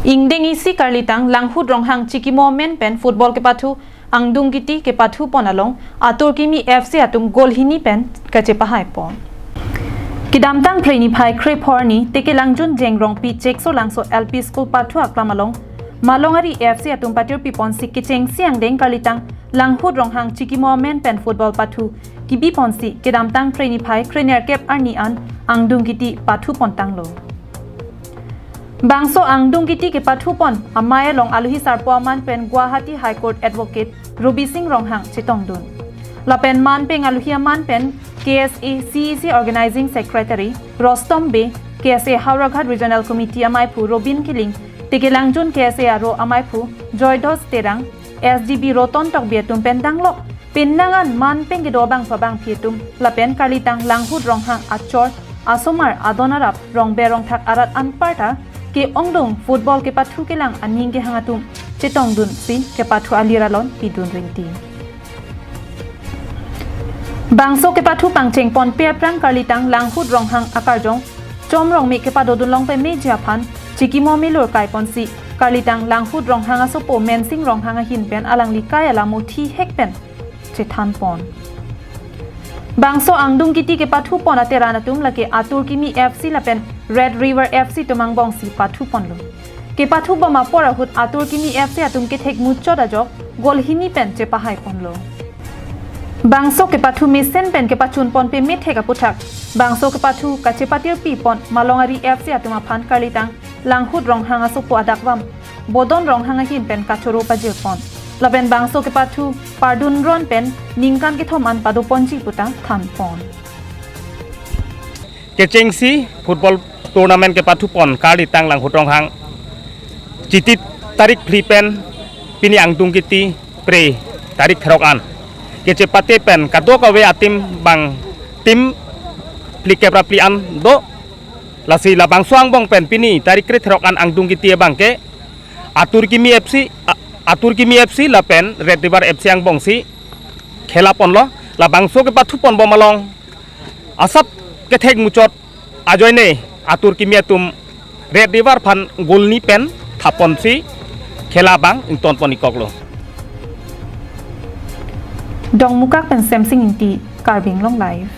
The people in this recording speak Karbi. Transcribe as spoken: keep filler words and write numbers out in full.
Ingdeng isi karlitang Langhut Ronghang chikimo amen pen football kepathu Angdung Kiti kepathu pon along Atur Kimi F C atum goal hini pen kachepahai pon. Kedamtang Phre niphai kre pho arni Tekelangjun Jengrongpi Cheksolangso L P School pathu aklam along Malongari F C atum patirpi ponsi kechengsi angdeng karlitang Langhut Ronghang chikimo amen pen football pathu kibi ponsi kedamtang Phre niphai kre nerkep arni an Angdung Kiti pathu pontanglo. Bangso Angdung Kiti kepathu pon amei along aluhi sarpo aman pen Guwahati High Court Advocate Robising Ronghang chetongdun. Lapen manpeng aluhi aman pen K S A C E C Organizing Secretary Rostom Bey, K S A Howraghat Regional Committee ameiphu Robin Killing, Tekelangjun K S A aro ameiphu Joydos Terang, S D B Roton Tokbi atum pen danglok penang an manpeng kedo abangphu abangphi atum lapen karlitang Langhut Ronghang achor asomar adon arap rongber rongthak arat anparta ke-ongdung football kepathu kelang aning kehang atum chetongdunsi kepathu alir alon pidun rinti. Bangso kepathu pangcheng ponpe aphrang karlitang Langhut Ronghang akarjong Chom Rongme kepadodun long pemeji aphan chikimo milur kai ponsi karlitang Langhut Ronghang asopo Mensing Ronghang ahin pen alangli kai alamo thihek pen chethan pon. Bangso Angdung Kiti kepathu pon ateran atum lake Atur Kimi F C lapen Red River F C atum angbongsi pathu ponlo. Kepathu bom apor ahut Atur Kimi F C atum kethek muchot ajok goal hini pen chepahai ponlo. Bangso kepathu mesen pen kepachun ponpe methek aputhak bangso kepathu kachepatirpi pon Malongari F C atum aphan karlitang Langhut Ronghang asopo adakvam Bodon Ronghang ahin pen kachoro pajir pon. Lapen bangso kepathu pardun ron pen ningkan kethom an pado ponji puta than pon. Kechengsi football tournament kepathu pon karlitang Langhut Ronghang Chiti tarik phli pen pini Angdung Kiti Phre tarik throk an kechepate pen kadokave ateam bang team phlikep ra phli an do. Lasi labangso angbong pen pini tarik kre throk an Angdung Kiti abang ke Atur Kimi F C, A-, Atur Kimi F C lapen Red River F C angbongsi khela ponlo. Labangso kepathu pon bom along asap kethek muchot ajoine Atur Kimi atum Red River aphan goal hini pen thap ponsi khela abang ington pon ikoklo. Dongmukak pen Semsing Ingti, Karbi Anglong Live.